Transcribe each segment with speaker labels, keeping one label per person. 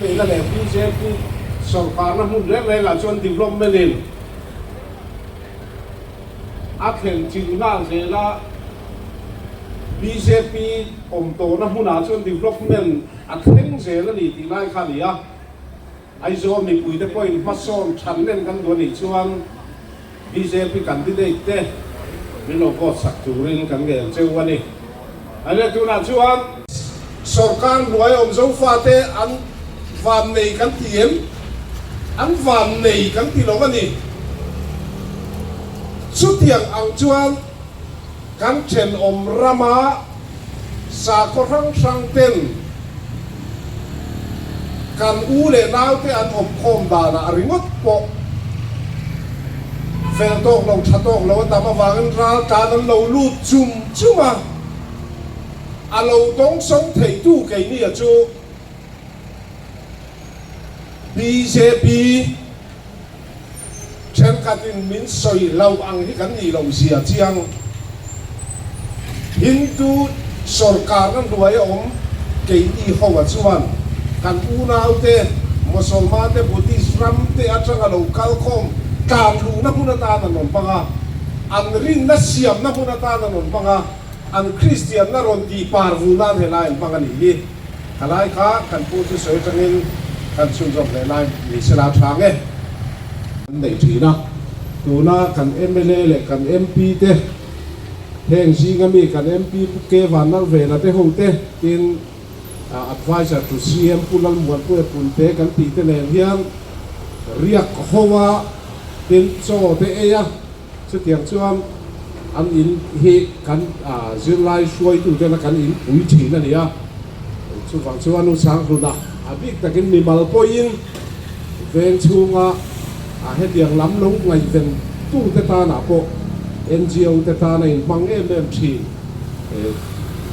Speaker 1: Neihna leh bjp sawrkarna hmun reng rengah chuan development in a thlen chilh nghal zel a, bjp awm tawhna hmunah chuan development a thleng zel a ni tih lai kha a ni a. Aizawl mipuite pawhin hmasawn than nen kan duh a nih chuan bjp candidate te min lo vote sak turin kan ngel cheu a ni. Ania tunah chuan sawrkar hnuai awm Zofate an van nei kan ti em? An van nei kan ti lo a ni. Chutiang ang chuan kan thenawm rama Sakhaw hrang hrang ten kan u leh naute an awm khawm danah ringawt pawh fel tawk lo, tha tawk lo a tam avangin raltlan an lo lut chum chum a, a lo dawngsawng theitu keini a chu bjp. Thenkhatin min sawi lo ang hi kan nih loh zia chiang. Hindu sawrkarna hnuaia awm keini hoa chuan kan unaute Mosolmante Buddhist ramte atanga lo kal khawm tlan luhna hmun atan an rawn hmang a, an rinna siamna hmun atan an rawn hmang a, an Kristianna rawn tih par vul nan helai an hmang a nih hi. Thalai kha kan pu chu sawi atangin kan chhunzawm leh lai ni se la tha nge. Kan neih thin a, tuna kan mla leh kan MP te heng zinga mi kan MP Pu K Vanlalvela te ho te tin Adviser to CM Pu Lalmuanpuia Punte kan tih te nen hian riak ho a tin chaw te ei a. Chutiang chuan an in hi kan zirlai hruaitutena kan in pui thin a ni a, chuvang chuan U Sanghluna a bik takin mimal pawhin veng chhunga hetiang lam lo ngaihven tute tanah pawh NGO te tana inhmang em em thin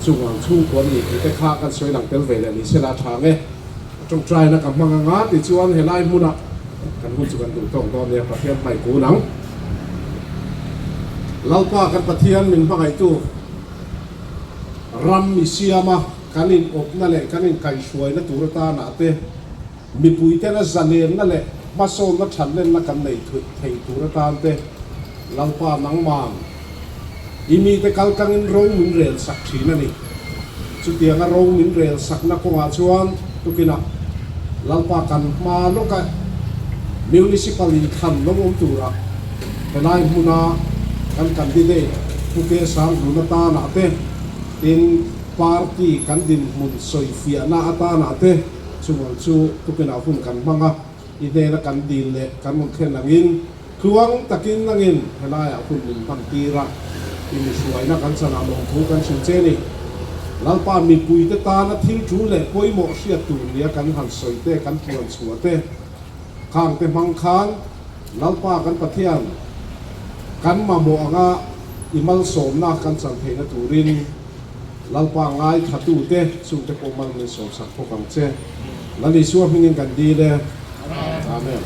Speaker 1: chuvang chhungkaw an ni tih te kha kan sawi lang tel ve leh ni sela tha nge. Tawngtaina ka hmang anga tichuan helai hmunah kan hun chu kan duh tawk dawn nia Pathian hmai kun ang. Lalpa kan Pathian min hmangaihtu ram mi siama kan in awpna leh kan in kaihhruaina tur atana te mipuitena zalenna leh hmasawnna thatlenna kan nei thei tur atan te Lalpa nangman I mite kal tangin ro min rel sak thin a ni. Chutianga ro min rel sakna kawngah chuan tukinah Lalpa kan hma lawka Municipal inthlan lo awm tura helai hmuna kan candidate Pu Ke Sanghlun atanah te, tin party kan dinhmun sawifiahna atanah te chungah chu tukinah hun kan hmang a, i hnena kan dil leh kan rawn thlen angin Tluang takin nangin helaiah hun min hman tir a, i mihruaina kan chanah lawmthu kan hrilh che ni. Lalpa mipuite tana thil tul leh pawimawh hriat tur nia kan han sawi te, kan puan chhuah te, khangte hmang khan Lalpa kan Pathian kan mamawh anga i malsawmna kan chan theihna turin Lalpa ngaithlatute chungte pawh mal min sawmsak bawk ang che. Lal Isua hmingin kan dil e. Amen.